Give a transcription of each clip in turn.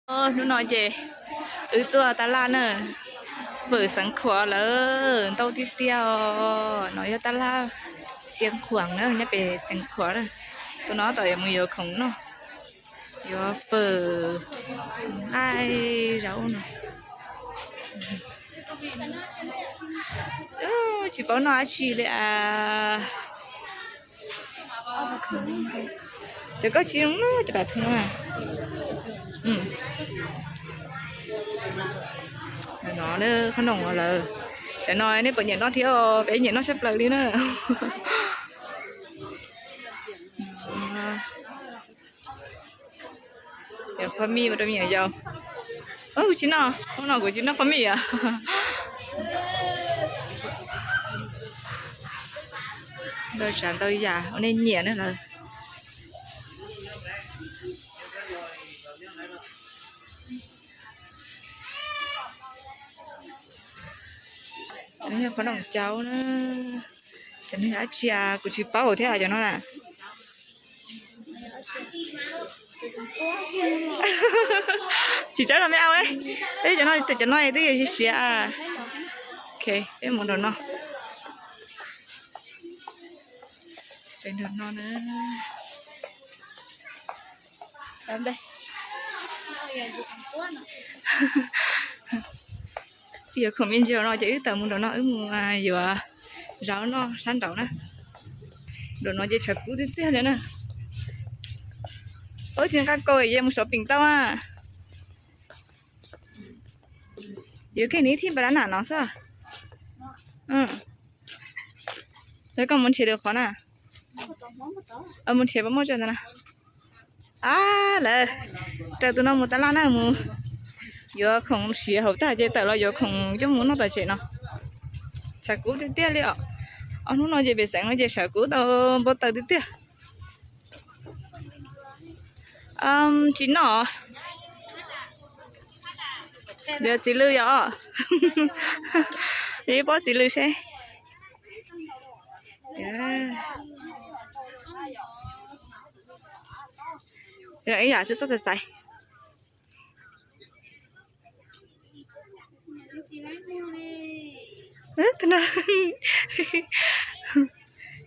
Hnub no ces wb tuaj taj laj na, fawm Xeev Khuam lawm, ntau tiag tiag os. No yog taj laj Xeev Khuam na, nyob pem Xeev Khuam na. Tus no tom yuav mus yuav khoom noj, yuav fawm, nqaij, zaub no. Tsis paub noj dab tsi li as. Cov koj tsis zoo na, cov pam thu no. No qhob noom lawm. Cov no nej puas nyiam noj thiab? Peb nyiam noj tshaj plaws li na. Cov qhob mij ua rau me nyuam yaus. Kuv tsis noj, hnub no kuv tsis noj qhob mij os. Ntau tsav ntau yam uas nej nyiam na lawm. Cov no yog qhob noom caub na. Cov no yog dab tsi? Kuv tsis paub thiab cov no na. Tsis tsaib los me au, peb cov no, cov no twb yuav siav siav. Ok, peb mus nram no. Peb nram no na. Yuav khoom me ntsis no ces wb tawm mus nram no, wb mus yuav zaub noj sab nraud na. Nram no ces tshav kub tiag tiag li na. Ub, tsis nqa kaus, yog mus sov peem tau a. Yuav kiag nws ib thij npas dab nam no xwb. Lawv, koj mus nrhiav lwm qhov na. Mus nrhiav pab muaj tso ntawd na. A, lawv, raws tus no mus taj laj na, mus yuav khoom siav hauv tag ces tawm los yuav khoom coj mus noj tom tsev no. Tshav kub tiag tiag li os. Ob hnub no ces pem xeev no ces tshav kub tau npau taws tiag tiag. Tsis noj. Yuav txiv lws yom? Ib pob txiv lws seb. Ib yam xwb, txhob xaiv xaiv.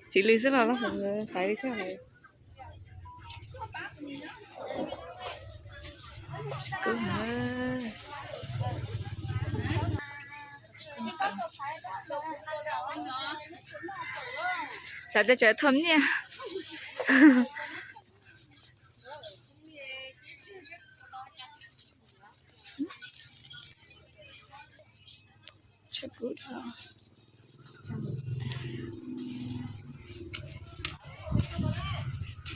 Txiv lws xwb los xaiv li thiab. Xav tias tsam thom nyiaj.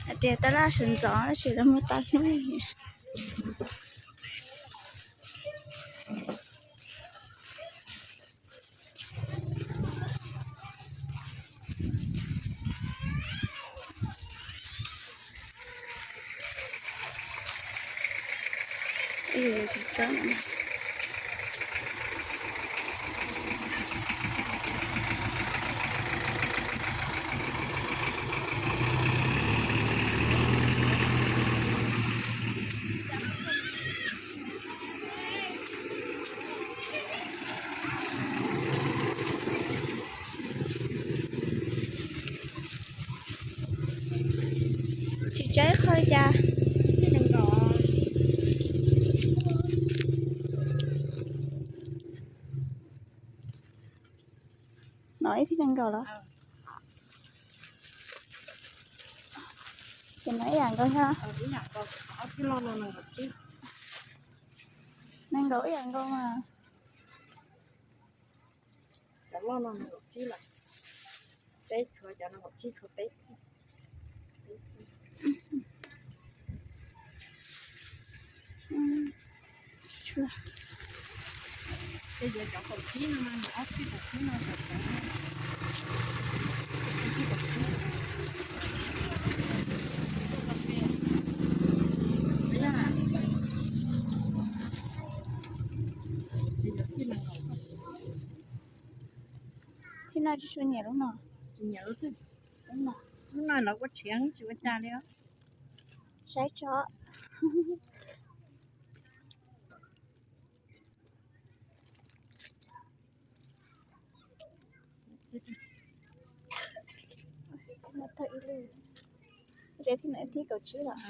Hais tias taj laj sawv ntxov tab sis lawv muaj tag hnub. Tsis tsaib qhov li cas. No ib thij nees nkaum los? Ces no ib yam nkaus thiab. Nees nkaum ib yam nkaus mas. Cov loj no nees nkaum tsib lawm, peb tshuav cov nees nkaum tsib tshuav peb. Ces yuav cov kaum tsib no, ob txij kaum tsib no, kaum tsib kaum tsib. Thib no tsis tshua nyiam lub no. Tsis nyiam lub twg? Lub no. Lub no lawv ua tshiav tsis ua cas li os. Saib tso. Tau ib lub, tsev thib no thib kaum tsib los,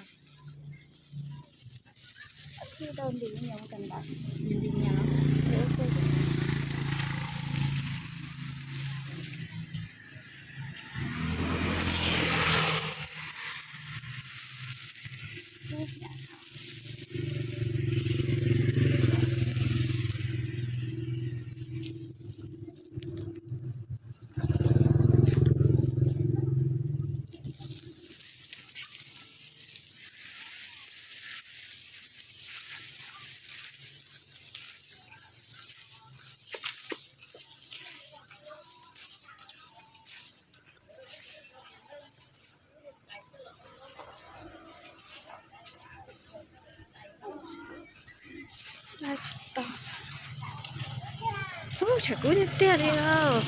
thib rau ntim nyuam kawm ntawv. Tsis tau. Ub, tshav kub tiag tiag li os.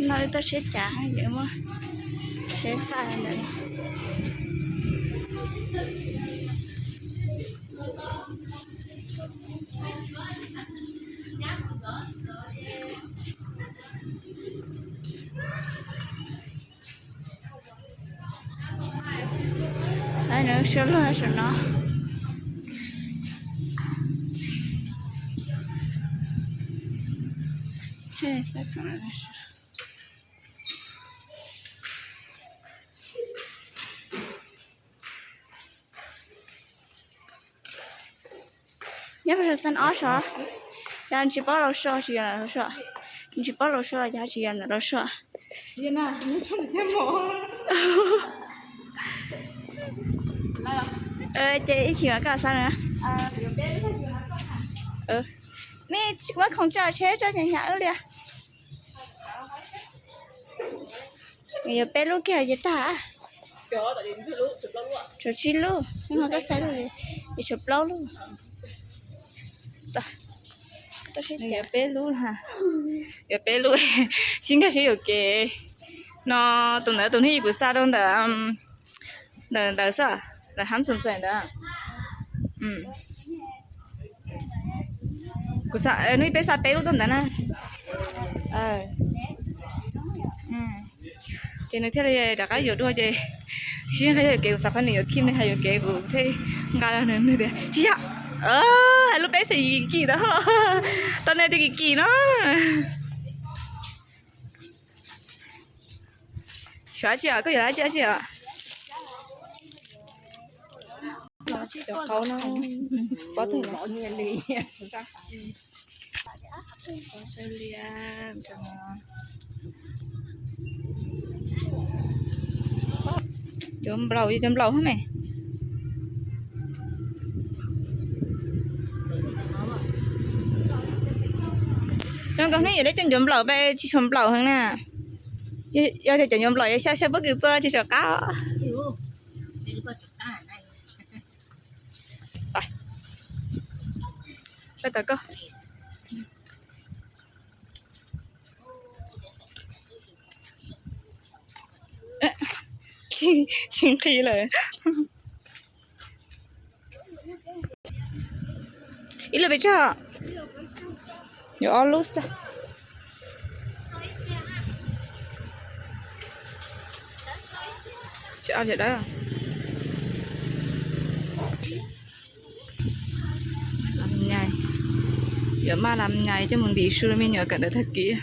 No wb tuaj saib cav, yuav muab saib faj ntawd. Suab luag saum no. Nyob rau xeev ob so, cas tsis paub Lauj Suab, tsis yog Lauj Suab, tsis paub Lauj Suab los cas tsis yog Lauj Suab. Ces ib chim mas koj xav na. Nej muab khoom tso tsheb tso nyam nyam wb li. Yuav peb lub kiag ces tag. Tshuav tsib lub, nyob hauv koj xav lub, tshuav plaub lub. Yuav peb lub, yuav peb lub, sib nkag siab yuam kev. No tus ntawd tus hnub ib kuv xa rau ntawm ntawm ntawd xwb, ntawm hab xum xais ntawd. Kuv xa, hnub ib peb xa peb lub tuaj ntawd na. Ces nws thiaj li rov qab yuav dua ces sib nqa yuam kev, kuv xav pab nws yuam khib, nws hais yuam kev kuv thiaj nqa los nws, nws tias tsis yog, hais lub peb xwm kim kim tau, tau nej tias kim kim no. Xyov dab tsi os, koj yuav dab tsi dab tsi os? Cov qaub no, pob twg los li. Cov nplaum, cov nplaum hab me. Zoo nkaus hnub yuav deb cov ncuav nplaum peb tsis tshua nplaum heev na. Yog tias cov ncuav nplaum yuav xya xya pob kws txua tsis tshua qab. Pab tau koj. Tsis nqhis lawm. Ib lub pes tsawg? Yuav ob lub xwb. Tsis ob cov dawb. Yuav maj lam nyais coj mus ntim su rau me nyuam kawm ntawv tag kis.